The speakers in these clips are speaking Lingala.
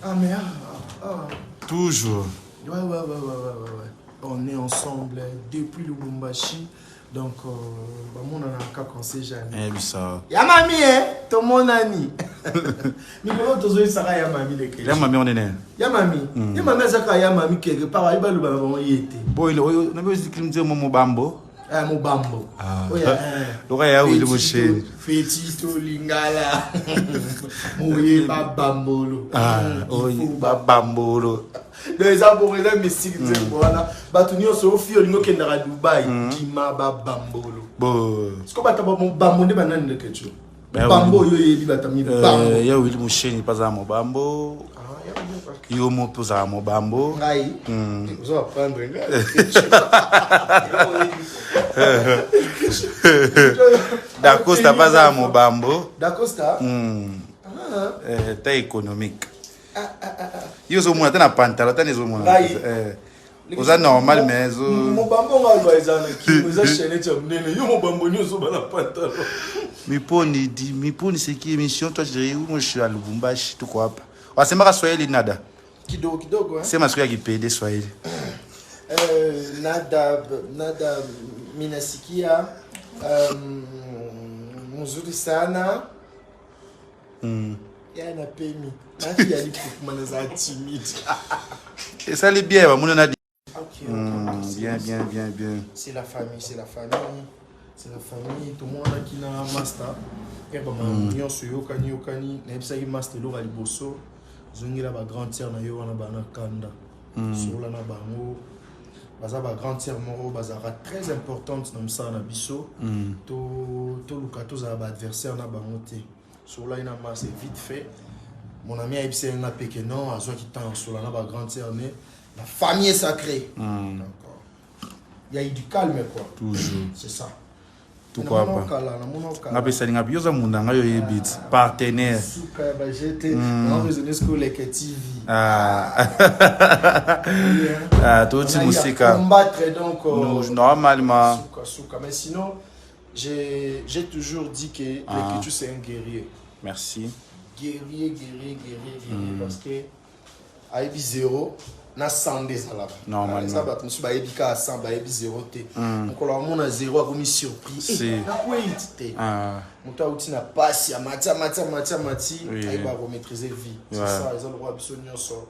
Ah mais ah, ah. Toujours. Ouais. On est ensemble depuis Lubumbashi. Donc, bamonana kaka, on sait jamais. Eyebisa. Ya mami, eh? Tomonani. Mikolo tozoyesaka ya mami leke. Ya mami onene. Ya mami. Ya mami azaka ya mami quelque part ayeba loba na bango ye te. Boy oyo nabi ozikili mzee mo mobambo. Ah, mobambo. Ah. Oyo, eh. Loka ya Willy Mosheni. Petit tolingala. Moye babambolo. Ah, oyo babambolo. Donc eza bongo, eza mystique nzembo wana. Bato nyonso ofi olingi okendaka Dubai, ndima babambolo. Bo. Siko bato bamobambo nde banani ndeke tio? Ba Bambo oyo oyebi bato ya mibambo. Ya Willy Mosheni mpe azala mobambo. Ah, ya Willy, ok. Yo mo mpe ozala mobambo. Ngai ozo apprendre ngai. Dacosta mpe azala mobambo. Dacosta. Ah. Ta économique. Yo ozomona te na pantalon tani ezomona. Ngai. Oza normal mais ezo Mobambo nga aloba eza na kimo, eza chaînette ya monene. Yo mobambo nyonso ozoba na pantalon. Miponi di miponi c'est qui émission? Toi, je dirais où? Moi, je suis à Lubumbashi, tuko hapa. Wasemaka Swahili, nada? Kidogo kidogo, hein? Sema siku ya kipede Swahili. Nada nada minasikia mzuri sana. Ya napemi nafi ya likukuma, naza timide. Esali bien, bamoni na Ok. Bien, bien, bien, bien. C'est la famille, c'est la famille, c'est la famille. Tomonanaki na master ere bamakambo nyonso eyokani yokani. Nayebisaki master eloko ya liboso, zongela bagrand tiere na yo wana, bana kanda, solola na bango. Baza bagrand tiere moko bazalaka très importante na mosala na biso. Toluka tozala baadversaire na bango te. Sololaki na master vite fait. Mon ami ayebisaki nga mpe ke non, azwaki temps ya sola na bagrand tiere ne. La famille est sacrée. Donc, il y a eu du calme, quoi. Toujours. C'est ça. Tuko hapa. Kala, namona kala. Nga mpe esalinga mpe yo oza munda ngai, oyebi ti partenaire. Suka ya bajete. Na raisonner ce que Leke TV. Ah. Ah, toti mosika. Combattre donc. Normalement. Suka, suka. Mais sinon, j'ai toujours dit que Ah. Lekechu, c'est un guerrier. Merci. Guerrier, guerrier, guerrier, guerrier. Parce que ayebi 0 na 100 nde ezalaka. Normalement. Eza bato mosusu bayebi kaka 100, bayebi 0 te. Mokolo amona 0, akomi surpris. Si. Eh, nakwei te. Ah. Moto auti na pasi, amati, amati, amati, amati, ayeba komaîtrise vie. C'est ça, eza lokwa biso nyonso.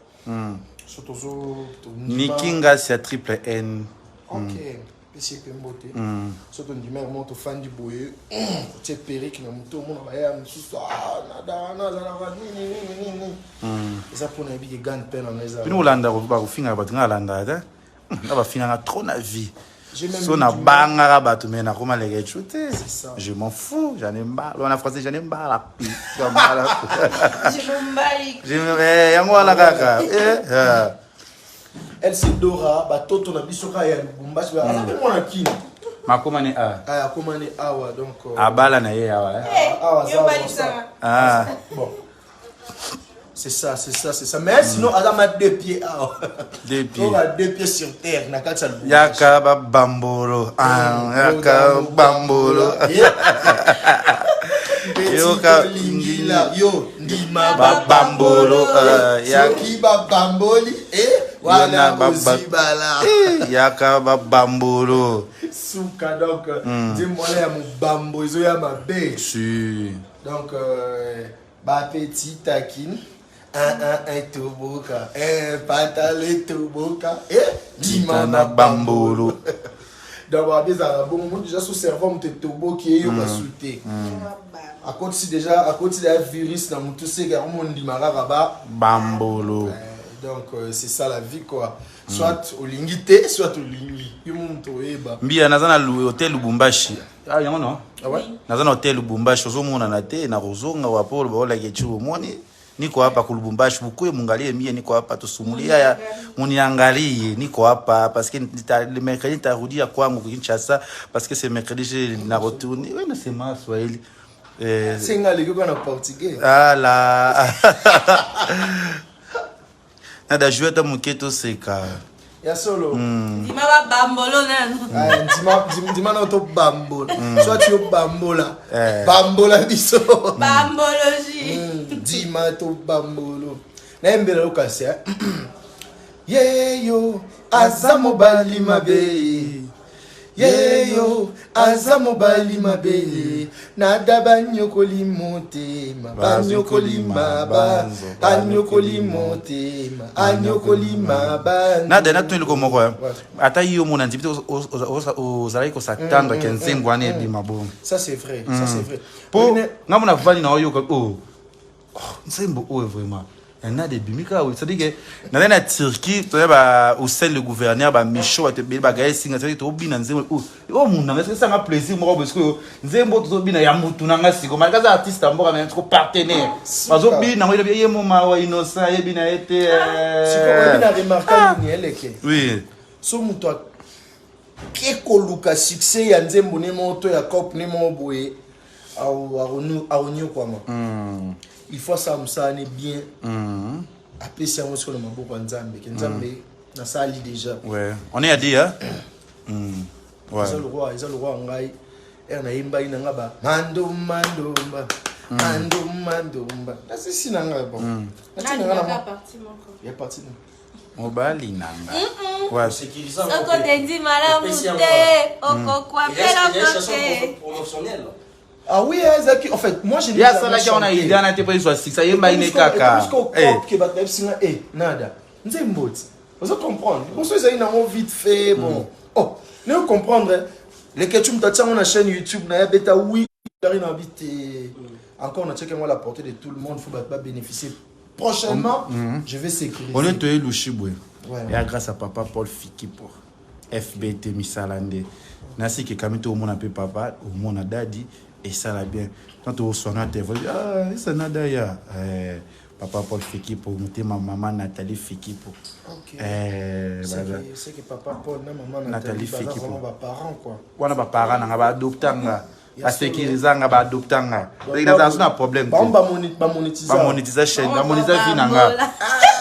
So tozo Niki Ngasi ya triple N. Ok, pesi ye mpe mbote. So tondima yango, tofandi boye, otie perruque na moto, omona baya mosusu: "Ah, nada wana azalaka nini nini nini." Eza mpona yebi ke gagne mpe nanga eza. Bino kolanda bakofingaka bato, ngai alandaka te. Nga bafingaka trop na vie. J'ai même So eu du nabangaka bato mais nakoma leke te. C'est ça. Je m'en fous, j'en ai marre. Wana français, j'en ai marre la j'en ai marre la Je m'emballe. Yango wana kaka. Eh, ah. Elle, c'est Dora, batoto na biso kaka ya Lubumbashi. Aza mpe mwana Kini. Makoma ne a Aya akomani awa donc abala na ye awa, eh. Awa, Yo aza balisaka. Ah. Bon, c'est ça, c'est ça, c'est ça. Mais sinon aza ma deux pieds awa. Deux pieds. Toka deux pieds sur terre na kati ya Lubumbashi. Yaka babambolo. Ah, yaka bambolo. Yoka Yoka yo ndima babambolo. Soki babamboli eh, wana Yona ozibala. Eh, yaka babambolo. Suka donc nzembo wana ya mobambo ezoya mabe. Si. Donc bapeti takine un un un toboka un patale toboka eh, ndima na bambolo. Donc babi ezalaka bongo. Mo déjà so cerveau moto etoboki, eyoka su te. Akotisi déjà, akotisi déjà virus na motu, seke yango mondima kaka ba Bambolo. Donc c'est ça la vie, quoi. Soit olingi te, soit olingi, yo moto oyeba. Mbia naza na hotel Lubumbashi. Ah, yango no. Ah ouais? Naza na hotel Lubumbashi, ozomonana te na kozonga wapo baolaki echu omoni. Niko hapa ku Lubumbashi, bukuye mungalie mie niko hapa tusumulia ya muniangalie niko hapa parce que le mercredi nitarudia kwangu Kinshasa parce que c'est mercredi j'ai na retourner. Wewe nasema Swahili. Eh, Senga aleki kaka na portugais. Ala. Nada jouer ata moke toseka. Ya solo. Ndima babambolo nanu. Ah, ndima ndima na to bambola, soit yo bambola. Eh. Bambola biso. Bambologie. Ndima to bambolo. Nayembela yo kasi eh. Yeyo aza mobali mabe, yeyo aza mobali mabe, nada banyokoli motema, banyokoli maba, anyokoli motema, anyokoli maba. Nada natuni eloko moko eh. Ata yo mona ndimi te ozalaki kosatendre ke nzembo wana ebima bongo. Ça c'est vrai, ça c'est vrai. Mpo nga mona vandi na oyoka oh, oh, nzembo oyo vraiment ya nada ebimi kaka boye. C'est-à-dire que nazali na Turquie, toya ba Hussein le gouverneur, ba Micho, bato ebele bagaye singa, c'est-à-dire tobina nzembo oyo oyo munanga esanga plaisir moko boye. Sikoyo nzembo tozobina ya mutu na nga sikoyo malgré aza artiste ya mboka, mais siko partenaire bazobina yango, yebi ye moma wa innocent ayebi na ye te. Sikoyo oyebi na remarka nini eleke? Oui. So moto ake koluka succès ya nzembo ne moko to ya cop ne moko boye, akonyokwama. Il faut asala mosala ne bien, apesi yango sikoyo na maboko ya Nzambe, ke Nzambe nasali déjà. Ouais, on est à dire, hein? Ouais. Eza lokwa, eza lokwa ngai ere nayembaki na nga ba mandomba ndomba mandomba ndomba, nasisi na ngai bon, natie na ngai na Nalingaka parti moko. Ya parti na Mobali na nga. Ouais. Soko tendi malamu te, okokwapela te. Promotionnel. Ah oui, hein, ezalaki, en fait moi je ye asalaki wana idée wana te mpo ezwa succès, ayembaki ne kaka. Eh. Ke bato bayebisi nga e nada nzembo ti ozo comprendre liboso ezali nango vite fait bon. Oh, nayo comprendre leketu moto atia yango na chaîne YouTube na ye abeta wi ari na bi te encore natiaki yango à la portée de tout le monde, faut bato babénéficier. Prochainement je vais sécuriser. On est toye lushibwe. Ouais. Ya grâce à papa Paul Fikipo FBT misala nde nasiki ekami to omona mpe papa omona dadi esala bien tant toswana te. Ah, esa nada ya eh, papa Paul Fikipo motema, mama Nathalie Fikipo. Ok. Eh, C'est que papa Paul na maman Nathalie Nathalie baza Fikipo. vraiment baparents quoi. Wana baparent nanga baadopta nga, basécurisa nga, baadopta nga. Nazala so na problème te. Bango bamonétisa. Bamonétisa chaîne, bamonétisa vie na nga.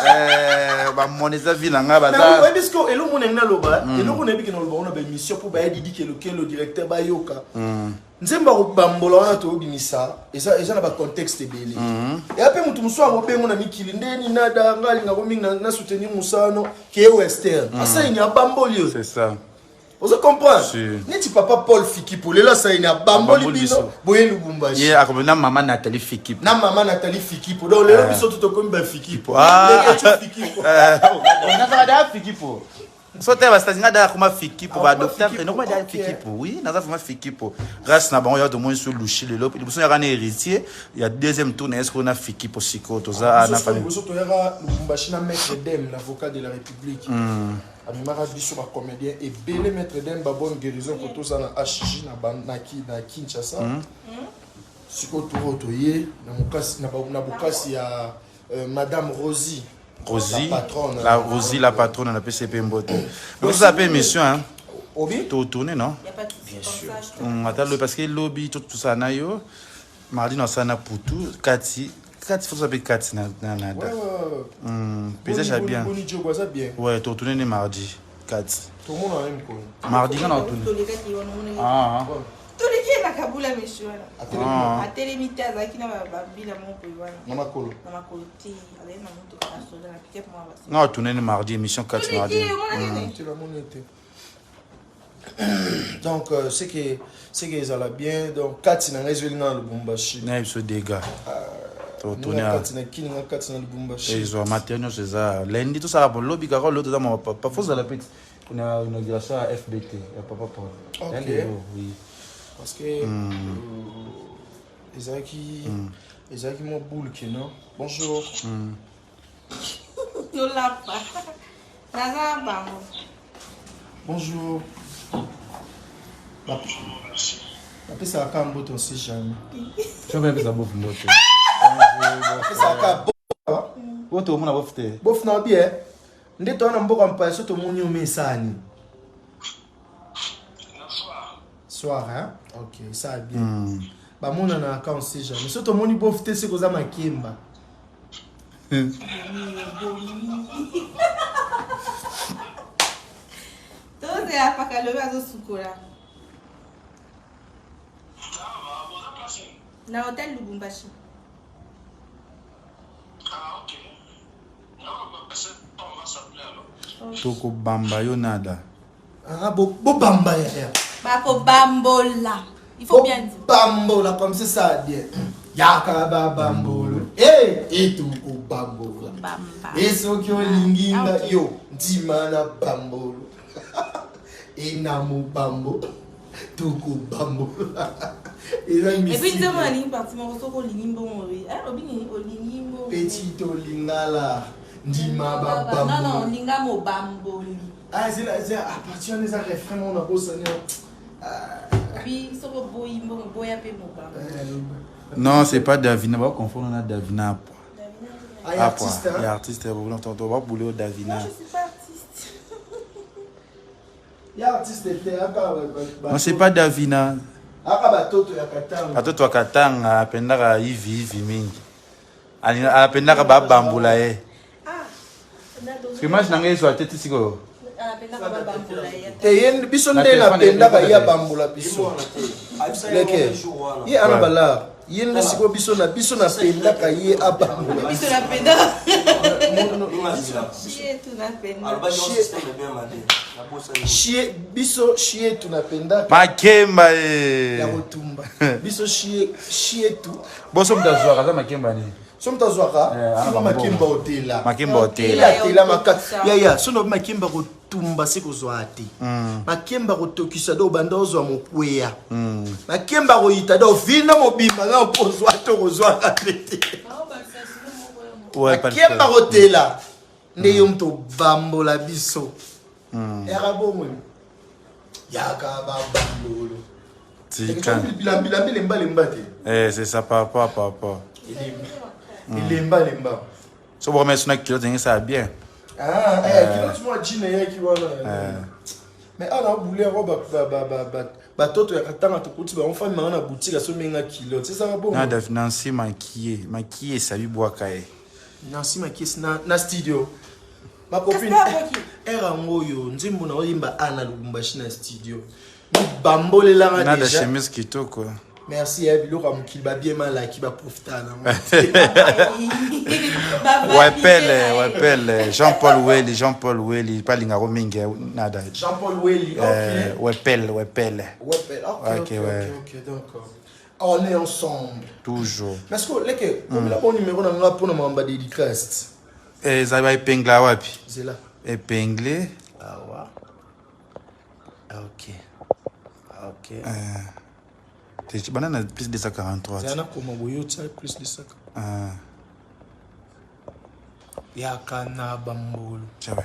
Eh, bamonétisa vie na nga baza. Oyebi siko eloko mona ngai naloba, eloko nayebi ke naloba wana baémission mpo baya didi kelokelo directeur bayoka nzembo akobambola wana toyobimisa eza na bacontexte ebele. Eya mpe motu mosusu akobengo na mikili ndeni nada nga alingako mingi na soutenir mosano ke western asalini abamboli yo. C'est ça. Ozo comprendre? Si. Neti papa Paul Fikipo lelo asalini abamboli Abamboli bino biso. boye Lubumbashi. Ye akomi na mama Nathalie Fikipo. Na mama Nathalie Fikipo, donc lelo biso to tokomi bafikipo. Ah. Leketu Fikipo. Nazala da Fikipo so te basitasi nga da akoma Fikipo. Ah, Baadopta. Fikipo, Nakoma da ok. Fikipo, oui, naza vraiment Fikipo grâce na bango. Ya tomoni so lushi lelo liboso yaka na héritier ya deuxième tour na ye sikoyo na Fikipo. Sikoyo toza na famille. Liboso toyaka Lubumbashi na maître Dem, l'avocat de la République, amemaka biso bacomédien ebele. Maître Dem, babonne guérison, ko toza na HG na Kinshasa. Sikoyo toko toye na na bokasi ya madame Rosie. Rosie. La patronne. La Rosie la patronne, napesi ye mpe mbote. Tozosala mpe émission, hein? Obi. Totourne non? Y a pas de souci comme ça, je te Ata lobi, parce que lobi to tosala na yo mardi, nasala na putu kati kati, faut mpe kati na Ouais, ouais. Paysage ya bien. Boni jogo aza bien. Ouais, totourne ne mardi kati. Tomona ye mokolo. Mardi nga na tourne. Tolekaki wana, omonaki. Ah, ah. Toleki ye na kabula meshe wana. Atelemi. Ah. Atelemi te, azalaki na babila moko boye wana. Na makolo. Na makolo te, azalaki na motuka basoda na pick-up moko ya basoda. Nga tourne ne mardi émission kati mardi. Toleki ye, omonaki te. Tu l'as monné te. Donc c'est que ezala bien, donc kati na ngai ezweli nga na Lubumbashi. Na biso dégâts totourne. Nga kati na kini, nga kati na Lubumbashi. Ezwa matin nyonso eza lundi, tosala po lobi kaka lobi toza ma papa fozala pe na inauguration ya FBT ya papa Paul. Ok. Ya lelo, oui. Parce que ezalaki mwa boule ke non. Bonjour. Tolapa naza na bango. Bonjour. Bapesaka kaka mbote, on sait jamais. Soki epesa bofu mbote. Bapesaka kaka Oyo tokomona bofu te. Bofu na bi eh. Nde toza na mboka mpaya, so tomoni yo me esani soir, hein? Ok, ça bien. Bamonana kaka, on sait jamais. So tomoni bofu te, soki oza makemba. Tozela paka lobi azosukola na hotel Lubumbashi. Ah, ok. Tokobamba yo nada. Ah, bobamba yaya. Bakobambola. Il faut bien dire. Bambola comme c'est ça bien. Yaka babambolo. Eh, etukobambola. Bamba. E soki olingi Ah, nga ok. yo ndima na bambolo. Ena mobambo. Tokobambola. Eza Et puis mystique. nzembo nalingi parti moko soki olingi mbongo obi. Ah, obi nini olingi mbongo. Petit olingala ndima Non non, babambo. olinga mobamboli. Ah, c'est là, c'est à partir de ça refrain on a bosani. Obi soki oboyi mbongo boya mpe mobambo. Non, c'est pas Davina, va confondre na Davina. Ah, Ah, artiste, quoi. Il y hein. a artiste, on va bouler au Davina. Moi je suis pas artiste. Il y a artiste te aka ba Non, c'est pas Davina. Aka batoto ya katanga. Batoto ya Katanga apendaka hivi hivi mingi. Apendaka babambula ye. Ah. Parce que image na ngai ezwa te ti sikoyo. Anapendaka babambola ye. Te ye biso Na nde telefone napendaka eloko ye te. abambola biso. Leke. Ye ana Ouais. balar. Ye nde sikoyo biso na biso napendaka ye abambola. Biso napendaka. Biso- Chie tu napendaka. Shie biso shie tunapendaka Makemba ye. ya kotumba. Biso shie shie tu. Boso moto azwaka aza makemba nini? So moto azwaka Eh, ana siko bambongo. makemba otela. Makemba otela. Ela tela makasi yaya so na makemba kotumba se kozwa te makemba kotokisa do obanda ozwa mokweya makemba koyita do vina mobimba nga mpo ozwa te kozwaka pe te Ouais, makemba kotela nde yo moto obambola biso yaka bongo yaka babambolo Tika. bilambilambi lembalemba te Eh, c'est ça, papa, papa. elembalemba So bon, mais suna kilo ndenge ça bien. Ah, eh, kilo mwa jine eyaki wana mais awa na yango batoto ya katanga tokuti bango fami bango na boutique asomenga kilo tisaka bongo Na Davina Nancy maquillée, maquillée sabi bwaka ye. Nancy Makiesi na studio ma copine Kasi abwaki. ere yango oyo nzembo na oyemba a na Lubumbashi na studio mibambolelanga Na da déjà chemise kitoko. Merci ya biloko ya mokili babie malaki baprofita nango. Wepele, wepele. Jean-Paul Welly, Jean-Paul Welly, pas lingaro mingi nada. Jean-Paul Welly, ok. Wepele, wepele. Wepel, ok, Ok, ok, ouais. ok, ok, donc on est ensemble. Toujours. Parce que leke komela bon numéro na nga mpona makambo ya dédicace. Eh, ça va épingler wapi? Zela. Épingler. Awa. Ok. Ok. Te banana plus 243. Zela nakoma boye otia plus de saka. Ah, Yaka na bambolo. tiens, ouais.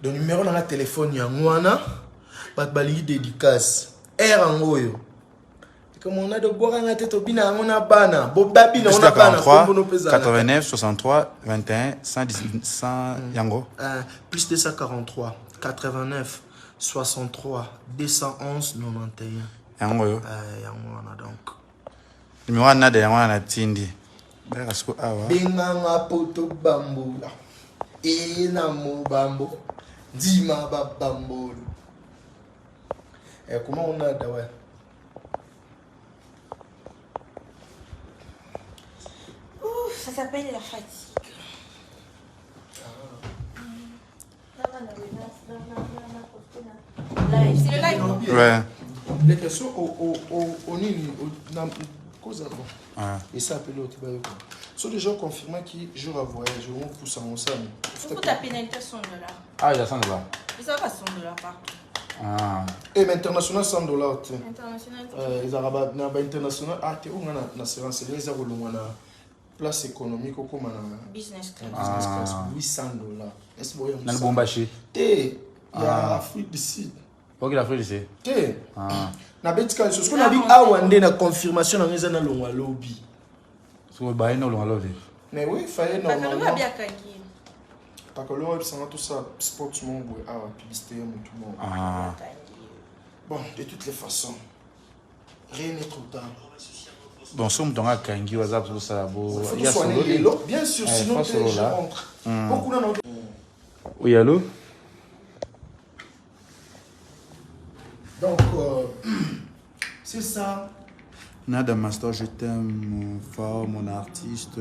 Donc numéro na nga telefone yango wana bato balingi dédicace. Air yango oyo. Komona dobwakanga te tobina yango na bana. Bobabina Plus yango na bana 243 kombo no mpe ezalaka. 89 63 21 110 100 yango. Plus 243 89 63 211 91. Yango yo. Yango wana donc. Numéro ya nada yango wana natindi. Bayaka siko awa. Benganga poto bambola ena mobambo ndima babambolo. Eh, comment on a ouais. Ouf, ça s'appelle la fatigue. Live, c'est le live. non? Ouais. Les questions au nini au na cause bon. Ah. Et ça appelé au Tibayo. So les gens confirment qui jour à voyage, on pousse en ça. Faut ta pénalité 100 $. Ah, il y a 100 $. Mais ça va 100 $ partout. Ah. Eh mais international 100 $ te. International. Ezalaka na ba international ah te oyo nga na se renseigner eza kolongwa na place économique okóma na Business na class. business class Ah. 800 $. Est-ce boya Na Lubumbashi. te ya Afrique du Sud. Ok, l'Afrique du Sud. Te Ah. nabetika lisusu soki nabi awa nde na confirmation nango eza nalongwa lobi. Siko baye no longa lobi. Mais oui, faye Pakalo normalement. bien kangi. Pakalo oyebisanga tosala sport moko boye awa publicité ya motu moko. Ah. Bon, de toutes les façons, rien n'est trop tard. Bon, so moto anga akangi oyo aza kosala bo. Faut Ya soigner solo. lelo bien sûr, Eh, sinon faut te solo je là. rentre po kuna na Oui, allô? Donc c'est ça. Nada Master, je t'aime fort, mon artiste.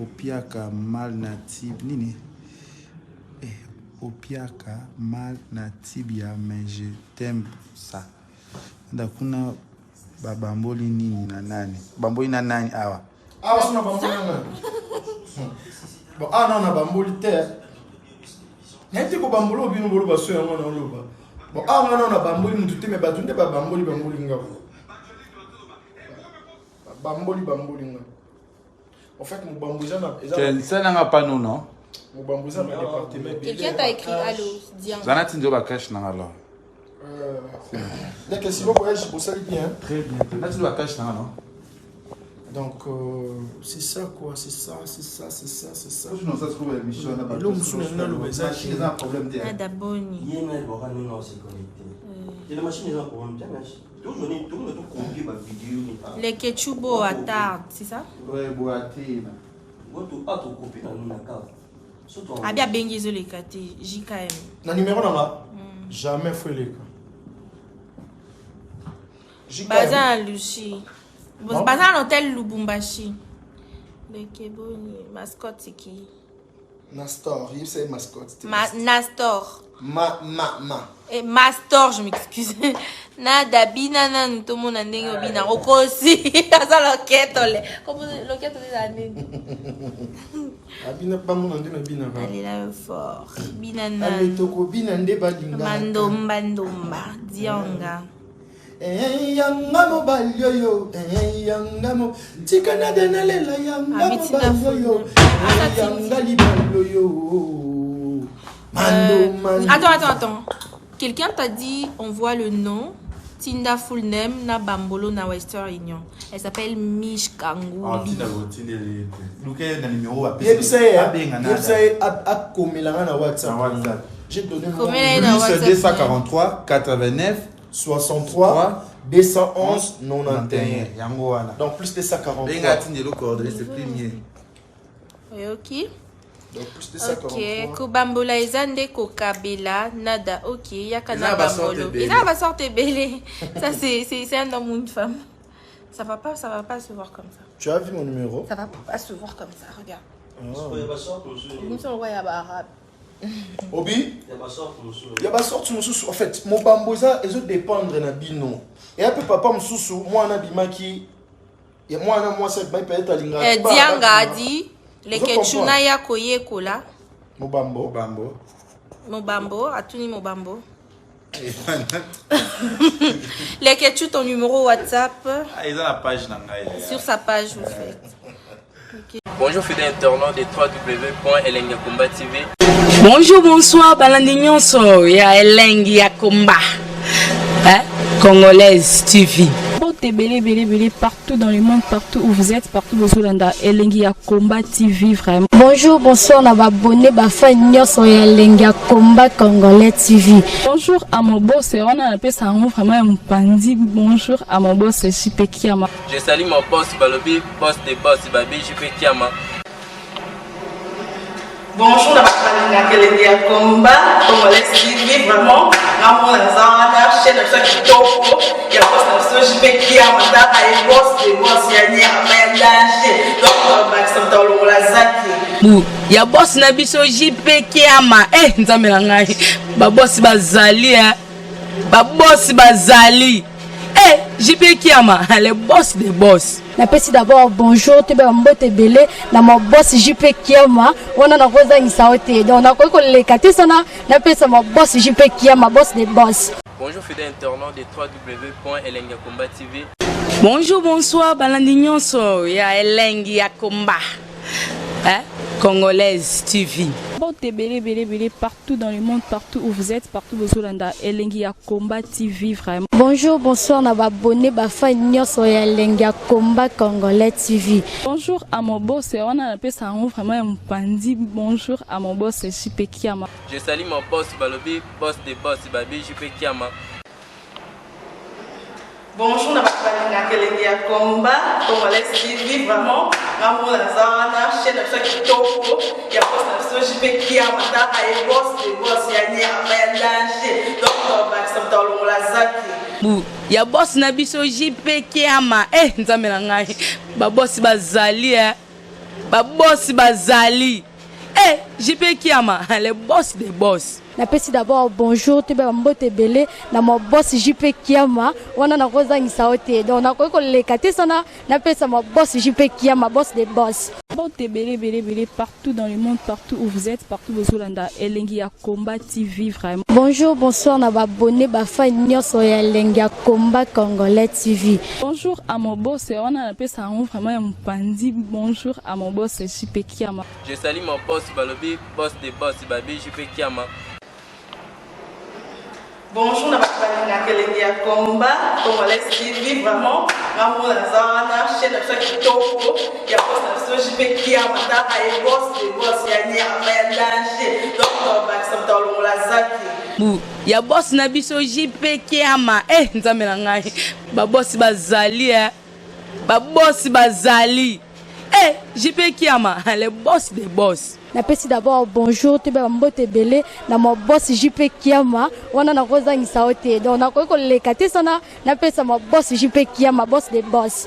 Opiaka mal na tib nini eh, opiaka mal na tibia mais je t'aime ça. Nda kuna babamboli nini na nani? Bamboli na nani awa? Awa sona bamboli na nani? Bon, awa nao na bamboli te. Nayebi te kobambola oyo bino boloba so yango na oloba. Bon, awa nga nao na bamboli mutu te mais bato nde babamboli bamboli nga. Bamboli bamboli nga. En fait, Mubambo eza na eza Sala nga pano non? Mubambo eza na département ebele. Quelqu'un t'a écrit allô, Diane. Zana tindi ba cash na nga là. Dès que si bon voyage bosali bien. Très bien. Natindi ba cash na nga non? Donc c'est ça quoi, c'est ça, c'est ça, c'est ça, c'est ça. Non, ça se trouve émission na ba. Eloko mosusu na naloba eza Machine eza problème te. Nada boni. Ye na elobaka ndenge ose connecte. Te la machine eza problème te mais toujours ni tout le tout copier ba vidéo ni ah. Les Ketchubo à tarde, c'est ça? Ouais, boate. Goto a to copier na na carte. Surtout Abi abengi ezoleka te JKM. Na numéro na nga jamais faut eleka. JKM. Baza na Lucie. Non. Baza na hôtel Lubumbashi. Leke boni mascotte c'est qui? Nastor, yebisa ye mascotte te. Ma Nastor. Ma ma ma. Eh, Mastor, je m'excuse. Nada bina nanu tomona ndenge obina okosi aza loketo le. Kombo loketo eza nini? Abina bamona nde nabinaka. Alela yo fort. Bina Ale nanu. tokobina nde balingaka. Mandomba ndomba dionga. Eh, yanga mobali oyo eh, yanga mo tika nade nalela yanga Abi tina mobali oyo funa. eh, yanga libali oyo mando mando Attends, attends, attends. Quelqu'un t'a dit, on voit le nom, Tinda full name, na Bambolo, na Western Union. Elle s'appelle Mish Kangouli. Luke na numéro ba yebisa ye abenga na. yebisa ye akomelanga na WhatsApp Na WhatsApp. J'ai donné mon Komela ye na Plus WhatsApp. 243 89 63 211 91 yango wana. Donc plus 243. Benga atindelo coordonnées c'est plus mieux. Oyoki? Donc plus 243. Ok, kobambola eza nde kokabela nada. Ok, yaka Eza na na basorte bambolo. ebele. Eza na basorte ebele. Ça c'est un homme ou une femme. Ça va pas se voir comme ça. Tu as vu mon numéro? Ça va pas se voir comme ça, regarde. Ya ba sorte mosusu. Nous sommes ya ba arabe. Obi Ya ba sorte mosusu. Ya basorte mosusu en fait mobambo eza ezodépendre na bino eya mpe papa mosusu mwana abimaki ya mwana mwasi abimaki peut-être alingaka Eh, te bana Dianga a babima. dit Ozo Leketchuna comprendre? ya koyekola mobambo Bambo. Mobambo, atuni Mobambo. Leketchou, ton numéro WhatsApp Ah, eza na page na ngai. sur sa page, vous faites. Bonjour fidèles internautes de www.elengakomba TV. Bonjour, bonsoir, balandi nyonso ya elengi ya komba. Hein? Congolaise TV. Mbote ebele ebele ebele partout dans le monde, partout où vous êtes, partout bozolanda elengi ya combat TV vraiment. Bonjour, bonsoir na babone bafan nyonso ya elengi ya combat congolais TV. Bonjour à mon boss, wana napesa yango vraiment ya mopanzi. Bonjour à mon boss JP Kiama. Je salue mon boss Balobi, boss des boss Babi JP Kiama. Bonjour na bato balingaka elengi ya combat Congolaise TV vraiment ngamona naza wana chaîne na biso ya kitoko ya boss na biso JP Kiama tala ye boss de boss ya nyama ya danger donc bakisa moto alongola zaki bu ya boss na biso JP Kiama eh nzambe na ngai ba boss bazali eh ba boss bazali eh JP Kiama le boss des boss. Napesi d'abord bonjour toyeba mbote ebele na ma boss JP Kiama wana nakozangisa yo te donc nakoki koleka te sana napesa ma boss JP Kiama boss des boss. Bonjour fidèles internautes de www.elengakomba TV. Bonjour, bonsoir, balandi nyonso ya elengi ya komba. Hein? Congolaise TV. Mbote ebele ebele ebele partout dans le monde, partout où vous êtes, partout bozolanda elengi ya combat TV vraiment. Bonjour, bonsoir na babone bafan nyonso ya elengi ya combat congolais TV. Bonjour à mon boss, wana napesa yango vraiment ya mopanzi. Bonjour à mon boss JP Kiama. Je salue mon boss Balobi, boss des boss Babi JP Kiama. Bonjour na bato balingaka elengi ya combat Congolaise TV vraiment ngamona naza wana chaîne na biso ya kitoko ya boss na biso JP Kiama tala ye boss de boss ya nyama ya danger donc bakisa moto alongola zaki bu ya boss na biso JP Kiama eh nzambe na ngai ba boss bazali eh. Babosi bazali. Eh, JP Kiama, le boss des boss. Napesi d'abord bonjour toyeba bambote ebele na ma boss JP Kiama wana nakozangisa yo te, donc nakoki koleka te sana napesa ma boss JP Kiama, boss de boss. Mbote ebele ebele ebele partout dans le monde, partout où vous êtes, partout bozolanda Elengi ya Combat TV vraiment. Bonjour, bonsoir na baabonnés, bafans nyonso ya Elengi ya Combat Congolais TV. Bonjour à mon boss, wana napesa yango vraiment ya mopanzi. Bonjour à mon boss JP Kiama. Je salue mon boss balobi boss de boss babi JP Kiama. Bonjour na bato balingaka Elengi ya Combat Congolais TV, vraiment ngamona naza wana, chaîne na biso ya kitoko ya boss na biso JP Kiama, taka ye boss de boss ya nyama ya danger, donc tobakisa moto alongola zaki. Bu ya boss na biso JP Kiama. Eh, nzambe na ngai, babosi bazali eh. Babosi bazali. Eh, JP Kiama, le boss des boss. Napesi d'abord bonjour toyeba bambote ebele na ma boss JP Kiama wana nakozangisa yo te, donc nakoki koleka te sana napesa ma boss JP Kiama, boss de boss.